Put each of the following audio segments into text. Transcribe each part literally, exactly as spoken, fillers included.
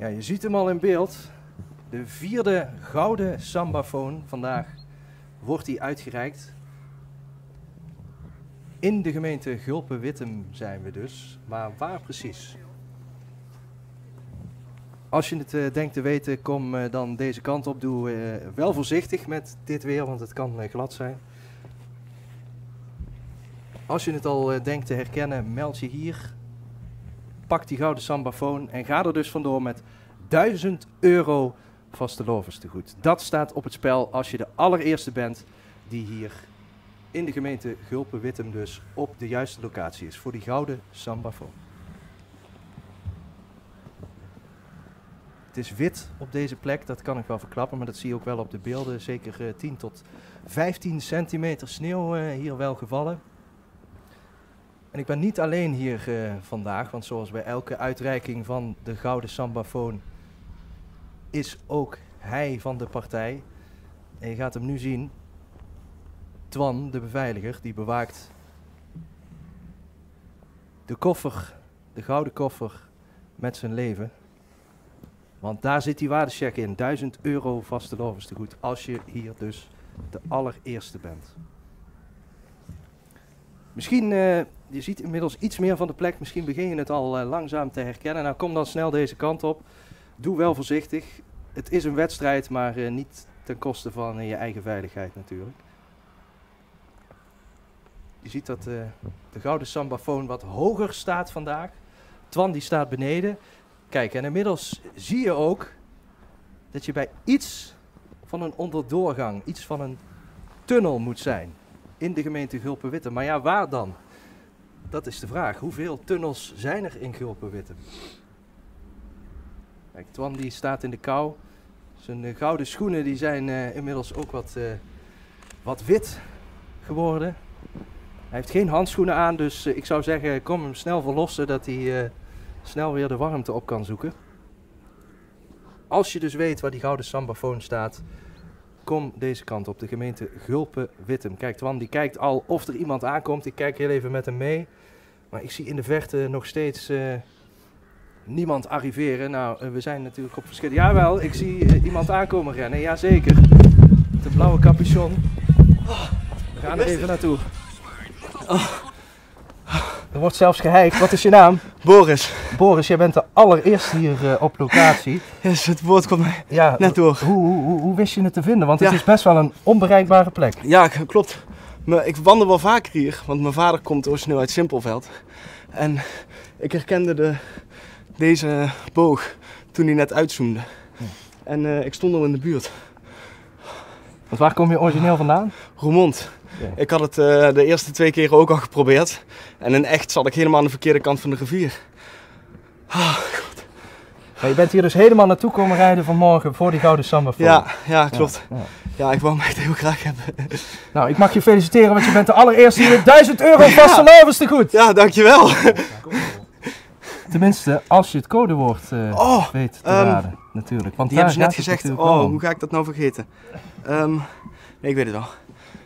Ja, je ziet hem al in beeld. De vierde gouden sambafoon. Vandaag wordt die uitgereikt. In de gemeente Gulpe-Wittem zijn we dus. Maar waar precies? Als je het eh, denkt te weten, kom eh, dan deze kant op. Doe eh, wel voorzichtig met dit weer, want het kan eh, glad zijn. Als je het al eh, denkt te herkennen, meld je hier. Pak die gouden sambafoon en ga er dus vandoor met duizend euro vastelaovendstegoed. Dat staat op het spel als je de allereerste bent die hier in de gemeente Gulpe-Wittem dus op de juiste locatie is voor die gouden sambafoon. Het is wit op deze plek, dat kan ik wel verklappen, maar dat zie je ook wel op de beelden. Zeker eh, tien tot vijftien centimeter sneeuw eh, hier wel gevallen. En ik ben niet alleen hier eh, vandaag, want zoals bij elke uitreiking van de Gouden Sambafoon is ook hij van de partij. En je gaat hem nu zien. Twan, de beveiliger, die bewaakt de koffer, de gouden koffer, met zijn leven. Want daar zit die waardecheck in. Duizend euro vastelaovendstegoed als je hier dus de allereerste bent. Misschien, eh, je ziet inmiddels iets meer van de plek. Misschien begin je het al eh, langzaam te herkennen. Nou, kom dan snel deze kant op. Doe wel voorzichtig. Het is een wedstrijd, maar eh, niet ten koste van eh, je eigen veiligheid natuurlijk. Je ziet dat eh, de gouden sambafoon wat hoger staat vandaag. Twan die staat beneden. Kijk, en inmiddels zie je ook dat je bij iets van een onderdoorgang, iets van een tunnel moet zijn in de gemeente Gulpe-Wittem. Maar ja, waar dan? Dat is de vraag. Hoeveel tunnels zijn er in Gulpe-Wittem? Kijk, Twan die staat in de kou. Zijn eh, gouden schoenen die zijn eh, inmiddels ook wat, eh, wat wit geworden. Hij heeft geen handschoenen aan, dus eh, ik zou zeggen, kom hem snel verlossen, dat hij eh, snel weer de warmte op kan zoeken. Als je dus weet waar die gouden sambafoon staat, kom deze kant op, de gemeente Gulpe-Wittem. Kijk, Twan die kijkt al of er iemand aankomt. Ik kijk heel even met hem mee. Maar ik zie in de verte nog steeds eh, niemand arriveren. Nou, eh, we zijn natuurlijk op verschillende... Jawel, ik zie eh, iemand aankomen rennen. Jazeker. Met een blauwe capuchon. We gaan er even naartoe. Er wordt zelfs gehijgd. Wat is je naam? Boris. Boris, jij bent de allereerste hier eh, op locatie. Yes, het woord komt mij net door. Hoe, hoe, hoe, hoe wist je het te vinden? Want het is best wel een onbereikbare plek. Ja, k- klopt. Maar ik wandel wel vaker hier, want mijn vader komt origineel uit Simpelveld. En ik herkende de, deze boog toen hij net uitzoomde. En eh, ik stond al in de buurt. Want waar kom je origineel vandaan? Roermond. Ja. Ik had het eh, de eerste twee keren ook al geprobeerd. En in echt zat ik helemaal aan de verkeerde kant van de rivier. Ah, god. Maar je bent hier dus helemaal naartoe komen rijden vanmorgen voor die gouden sambafoon. Ja, ja, klopt. Ja, ja. Ja, ik wou hem echt heel graag hebben. Nou, ik mag je feliciteren, want je bent de allereerste die de duizend euro vastelaovendstegoed. Ja, dankjewel. Tenminste, als je het codewoord eh, Oh, weet te ehm, raden, natuurlijk. Want Die daar hebben ze net gaat het gezegd. natuurlijk Oh, wel om. Hoe ga ik dat nou vergeten? Ehm, nee, ik weet het al.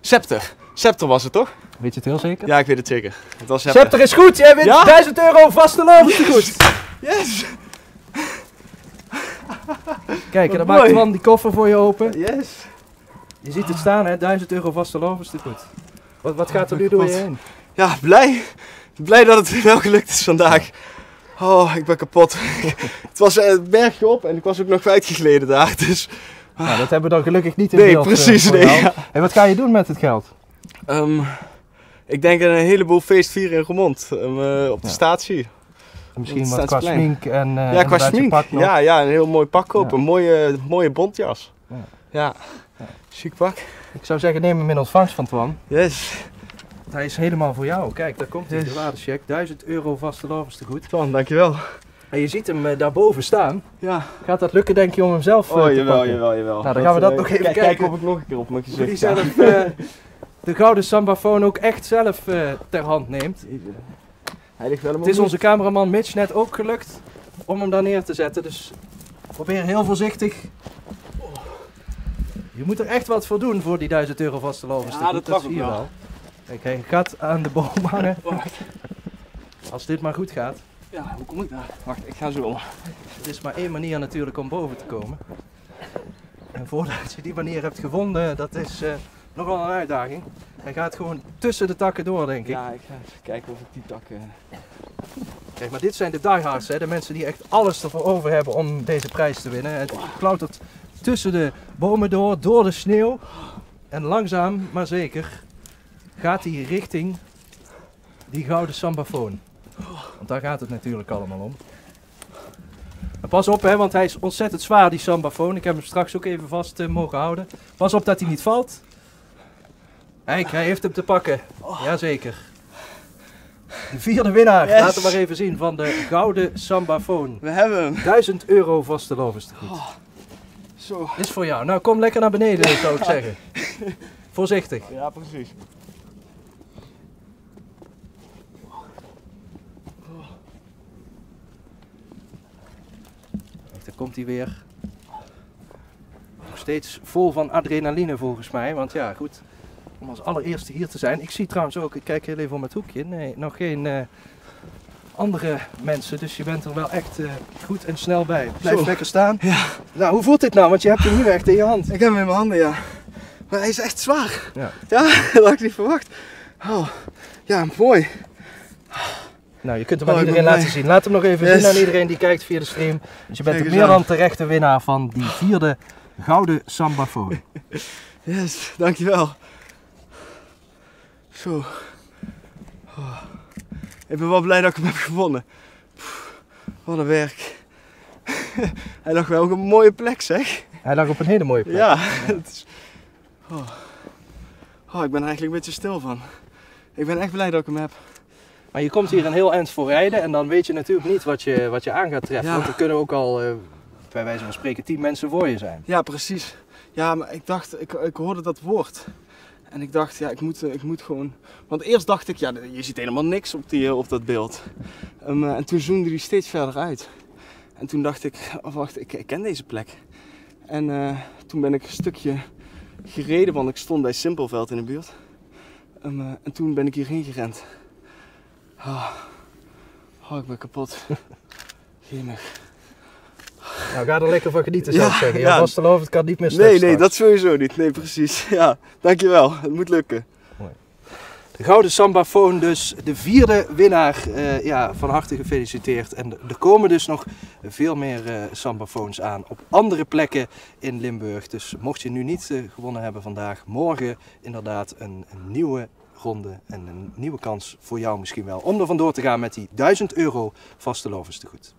Scepter. Scepter was het toch? Weet je het heel zeker? Ja, ik weet het zeker. Het was Scepter. Scepter is goed, jij wint Ja? duizend euro vastelaovendstegoed. Yes! Kijk, en dan Wat maakt mooi. Twan die koffer voor je open. Yes! Je ziet het staan, hè? Duizend euro vastelaovendstegoed. Wat, wat gaat er nu door je heen? Ja, blij. Blij dat het wel gelukt is vandaag. Oh, ik ben kapot. Het was eh, bergje op en ik was ook nog kwijtgegleden daar. Dus Nou, dat hebben we dan gelukkig niet in Nee, beeld eh, precies, voor nee, jou. Ja. En wat ga je doen met het geld? ehm, ik denk een heleboel feest vieren in Roermond. Ehm, eh, op de Ja. statie. En misschien Het wat qua Staatsplein. Smink en eh Ja, qua inderdaad je smink. Pak nog. Ja, ja, een heel mooi pak kopen. Ja. Een mooie, mooie bontjas. Ja. Ja. Chic pak. Ik zou zeggen, neem hem in ontvangst van Twan. Yes. Hij is helemaal voor jou. Kijk, daar komt hij, Yes. De waardecheck. Duizend euro vastelaovendstegoed. Twan, dankjewel. En je ziet hem eh, daarboven staan. Ja. Gaat dat lukken, denk je, om hem zelf eh, Oh, te jawel, pakken? jawel, jawel. Nou, dan gaan we dat eh, nog even kijk, kijken. Kijk of ik nog een keer op mijn Hoe gezicht die sta. zelf eh, de gouden sambafoon ook echt zelf eh, ter hand neemt. Hij ligt wel in Het is onze cameraman Mitch net ook gelukt om hem daar neer te zetten. Dus probeer heel voorzichtig. Je moet er echt wat voor doen voor die duizend euro vastelaovendstegoed. Ja, dat mag zie ook je wel. wel. Kijk, hij gaat aan de boom hangen. Wacht. Als dit maar goed gaat. Ja, hoe kom ik daar? Wacht, ik ga zo om. Er is maar één manier natuurlijk om boven te komen. En voordat je die manier hebt gevonden, dat is eh, nogal een uitdaging. Hij gaat gewoon tussen de takken door, denk ik. Ja, ik ga even kijken of ik die takken... Kijk, maar dit zijn de diehards, hè? De mensen die echt alles ervoor over hebben om deze prijs te winnen. Het klautert tussen de bomen door, door de sneeuw. En langzaam maar zeker gaat hij richting die gouden sambafoon. Want daar gaat het natuurlijk allemaal om. En pas op, hè, want hij is ontzettend zwaar, die sambafoon. Ik heb hem straks ook even vast eh, mogen houden. Pas op dat hij niet valt. Kijk, hij heeft hem te pakken. Jazeker. De vierde winnaar, Yes. Laat hem maar even zien, van de gouden sambafoon. We hebben hem. Duizend euro vastelaovestegood. Zo. Is voor jou. Nou, kom lekker naar beneden, zou ik zeggen. Voorzichtig. Ja, precies. Kijk, daar komt hij weer. Nog steeds vol van adrenaline volgens mij. Want ja, goed. Om als allereerste hier te zijn. Ik zie trouwens ook, ik kijk heel even om het hoekje. Nee, nog geen eh, andere mensen. Dus je bent er wel echt eh, goed en snel bij. Blijf Zo. Lekker staan. Ja. Nou, hoe voelt dit nou? Want je hebt hem nu echt in je hand. Ik heb hem in mijn handen, ja. Maar hij is echt zwaar. Ja. Ja, dat had ik niet verwacht. Oh, ja, mooi. Nou, je kunt hem Oh, aan ik iedereen ben laten blij. Zien. Laat hem nog even Yes. Zien aan iedereen die kijkt via de stream. Dus je bent Kijk de eens meer aan. Dan terechte winnaar van die vierde gouden sambafoon. Yes, dankjewel. Zo. Oh. Ik ben wel blij dat ik hem heb gevonden. Pff, wat een werk. Hij lag wel op een mooie plek, zeg. Hij lag op een hele mooie plek. Ja, het is... Oh. Oh, ik ben er eigenlijk een beetje stil van. Ik ben echt blij dat ik hem heb. Maar je komt hier een heel eind voor rijden en dan weet je natuurlijk niet wat je, wat je aan gaat treffen. Ja. Want er kunnen ook al, eh, bij wijze van spreken, tien mensen voor je zijn. Ja, precies. Ja, maar ik dacht, ik, ik hoorde dat woord. En ik dacht, ja, ik moet, eh, ik moet gewoon... Want eerst dacht ik, ja, je ziet helemaal niks op, die, eh, op dat beeld. Ehm, eh, en toen zoomde die steeds verder uit. En toen dacht ik, oh wacht, ik, ik ken deze plek. En eh, toen ben ik een stukje gereden, want ik stond bij Simpelveld in de buurt. Ehm, eh, en toen ben ik hierheen gerend. Oh, oh, ik ben kapot. Jemig. Nou, ga er lekker van genieten, zou Ja, ik zeggen. Ja. Vastelaovend kan niet meer stuk Nee, nee, straks. Dat sowieso niet. Nee, precies. Ja, dankjewel. Het moet lukken. De gouden sambafoon dus, de vierde winnaar. Eh, ja, van harte gefeliciteerd. En er komen dus nog veel meer eh, sambafoons aan op andere plekken in Limburg. Dus mocht je nu niet eh, gewonnen hebben vandaag, morgen inderdaad een, een nieuwe ronde en een nieuwe kans voor jou misschien wel om er vandoor te gaan met die duizend euro vastelaovestegood.